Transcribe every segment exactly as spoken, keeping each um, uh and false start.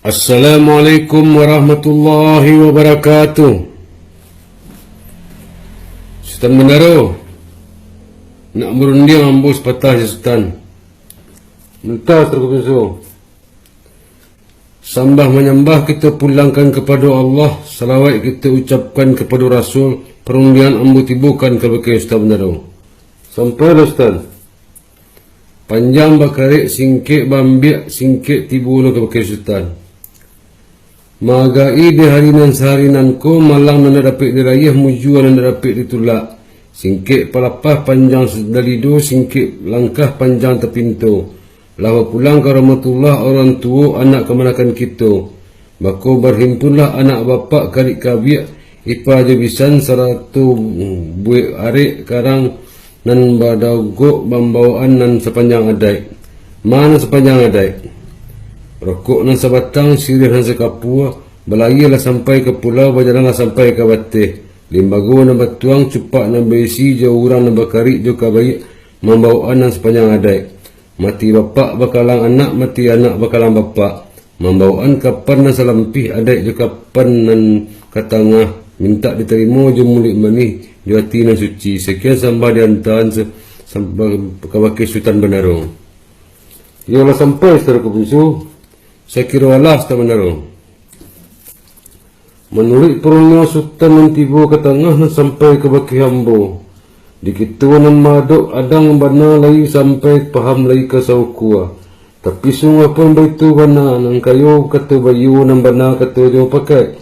Assalamualaikum warahmatullahi wabarakatuh. Sutan Bandaro, nak barundiang ambo sapatah jo Sutan. Mantap, Sutan Kobinsu. Sambah manyambah kito pulangkan kapado Allah, salawat kito ucapkan kapado Rasul, parundiangan ambo tibokan kabake Sutan Bandaro. Sampailah, Sutan. Panjang bakarek, singkek baambiak, singkek tibo no kabake Sutan. Maagak-i di hari nan sahari nangko, malang nan indak dapek dirayah, mujua nan indak dapek ditulak. Singkek palapah, panjang dalido, singkek langkah, panjang tapinto. Lah bapulang ka rahmatullah orang tuo, anak kamanakan kito. Mako, barhimpunlah anak bapak, karik kabiak, ipa jo bisan, sarato buek arek karang nan badagok, mambawaan nan sapanjang adaik. Ma nan sapanjang adaik? Rokok nan sabatang, siriah nan sakapua, balayia lah sampai ka pulau, bajalan lah sampai ka bateh. Limbago nan batuang, cupak nan baisi, jo urang nan bakarik jo kabaiak, mambawaan nan sapanjang adaik. Mati bapak bakalang anak, mati anak bakalang bapak. Mambawaan kapan nan salampih, adaik jo kapan nan ka tangah, mintak ditarimo jo muluik manih, jo ati nan suci. Sakian sambah diantaan sa-, sambah kabake Sutan Bandaro. Iyo lah sampai, Sutan Kobinsu. Sakiro alah, Sutan Bandaro. Manuruik parundiangan Sutan nan tibo ka tangah nan sampai kabake ambo. Di kito nan maadok adang bana lai sampai paham lai ka saukua. Tapi sungguah pun baitu bana, nan kayo kato baiyo, nan bana kato jo mupakaik.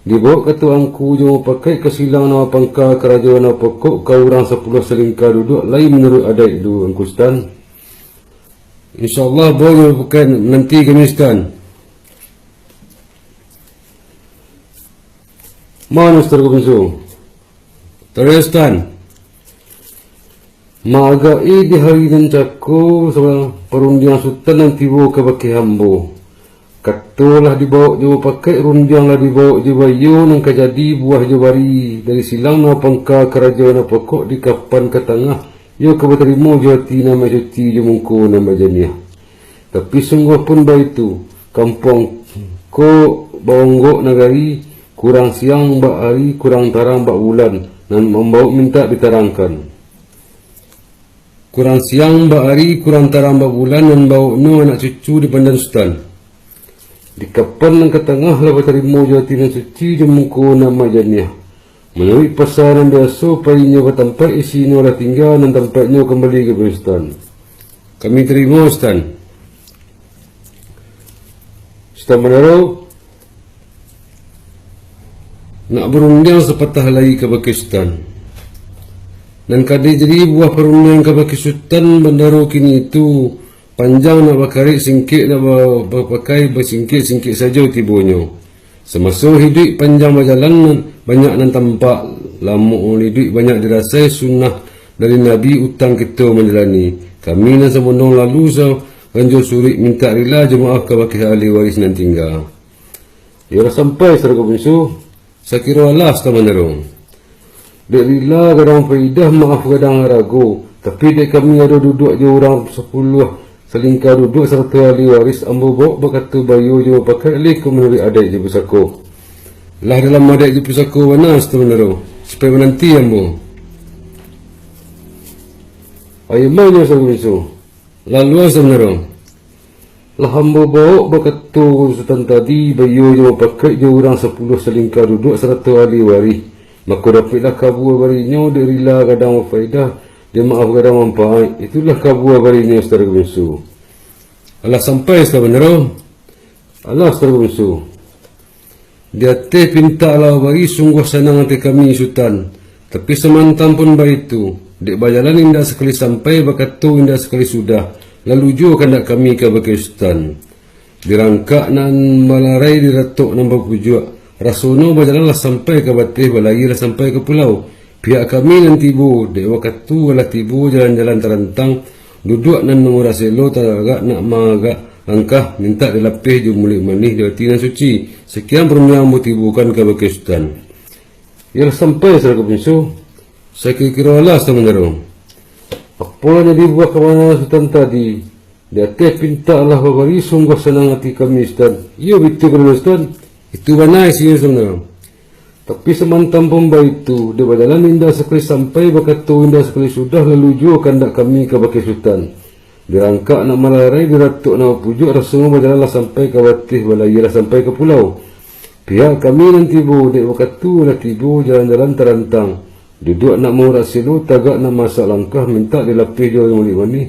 Dibawok kato angku jo mupakaik ka silang nan bapangka, karajo nan bapokok, ka urang sapuluah salingka duduak lai manuruik adaik tu, Angku Sutan. Insya Allah, bawo jo mupakaik nanti kami, Sutan. Mano, Sutan Kobinsu? Taruih, Sutan. Maagak-i di hari nan cako, sa-, parundiangan Sutan nan tibo kabake ambo. Kato lah dibawok jo mupakaik, rundiang lah dibawok jo baiyo, nan ka jadi buah jo bari. Dari silang nan bapangka, karajo nan bapokok, di kapan ka tangah, iyo ka batarimo jo ati nan basuci, jo mungko nan bajaniah. Tapi sungguah pun baitu, kampuang ko baonggok nagari, kurang siang bak ari, kurang tarang bak bulan, nan mambawok mintak ditarangkan. Kurang siang bak ari, kurang tarang bak bulan, nan bawok no anak cucu di pandan Sutan. Di kapan nan ka tangah lah batarimo jo ati nan suci, jo mungko nan bajaniah. Manuruik pasa nan biaso, painyo ka tampaik, isinyo lah tingga, nan tampaiknyo kambali ka Sutan. Kami tarimo, Sutan. Sutan Bandaro, nak barundiang sapatah lai kabake Sutan. Nan ka dijadi buah parundiangan kabake Sutan Bandaro kini tu, panjang nak bakarek, singkek nak ba-, bapakai, basingkek-singkek sajo tibonyo. Samaso hiduik panjang bajalan, banyak nan tampak, lamok iduik banyak dirasai, sunnah dari Nabi utang kito manjalani. Kami nan sabondong lalu sa-, ganjo suruik mintak rila jo maaf kabake ahli waris nan tingga. Iyolah sampai, Sutan Kobinsu, sakiro alah, Sutan Bandaro. Dek rila gadang paidah, maaf gadang arago. Tapi dek kami ado duduak jo urang sapuluah salingka duduak sarato ahli waris, ambo bawok bakato baiyo jo mupakaik lai ko manuruik adaik jo pusako. Lah dalam adaik jo pusako bana, Sutan Bandaro, supayo mananti ambo. Ayo, ma nyo, Sutan Kobinsu? Lalu, Sutan Bandaro. Lah ambo bawok bakato Sutan tadi, baiyo jo mupakaik jo urang sapuluah salingka duduak sarato ahli waris. Mako dapeklah kabua barinyo, dek rila gadang bapaidah, dek maaf gadang mampaik. Itulah kabua barinyo, Sutan Kobinsu. Alah sampai, Sutan Bandaro. Alah, Sutan Kobinsu. Di ateh pintak alah bari, sungguah sanang ateh kami, Sutan. Tapi samantang pun baitu, dek bajalan indak sakali sampai, bakato indak sakali sudah, lalu juo kandak kami kabake Sutan. Dirangkak nan balarai, diratok nan bapujuak, rasono bajalan lah sampai ka bateh, balayia lah sampai ka pulau. Pihak kami nan tibo, dek wakatu alah tibo, jalan-jalan tarantang, duduak nan murah selo, taragak nak maagak langkah, mintak dilapeh jo muluik manih, jo ati nan suci. Sakian parundiangan ambo tibokan kabake Sutan. Iyolah sampai, Sutan Kobinsu. Sakiro-kiro alah, Sutan Bandaro. Apolah jadi buah kabanaran Sutan tadi? Di ateh pintak lah babari, sungguah sanang ati kami, Sutan. Iyo, bitu ka Sutan. Itu bana isinyo, Sutan Manarang. Tapi samantang pun baitu, dek bajalan indak sakali sampai, bakato indak sakali sudah, lalu juo kandak kami ka bakeh Sutan. Dirangkak nak malarai, diratuak nak bapujuak, raso bajalan lah sampai ka bateh balai, lah sampai ka pulau. Pihak kami nan tibo, dek bakato lah tibo, jalan-jalan tarantang. Duduak nak maurak selo, tagak nak masak langkah, mintak dilapeh jo aia manih-manih,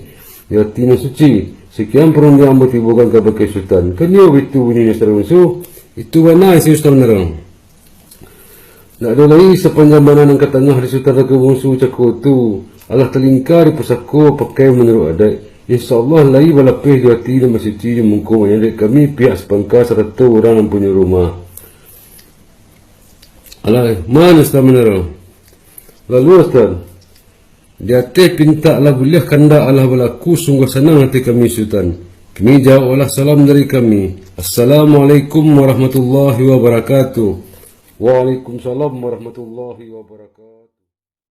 di ati nan suci. Sakian parundiang ambo tibokan ka bakeh Sutan. Kan iyo bitu bunyinyo, Sutan Bungsu. Itu bana isi Sutan Manarang. Ndak ado lai sapanjang bana nan ka tangah di Sutan Rangka Bungsu cako tu. Alah talingka di pusako pakai manuruik adaik. Insya Allah lai balapeh jo ati nan basuci jo mungko manyadek kami pihak sapangka sarato urang nan punyo rumah. Alah, mano Sutan Manarang? Lalu, Sutan, di ateh pintak lah buliah, kandak alah balaku, sungguah sanang ati kami, Sutan. Kami jawablah salam dari kami. Assalamualaikum warahmatullahi wabarakatuh. Waalaikumsalam warahmatullahi wabarakatuh.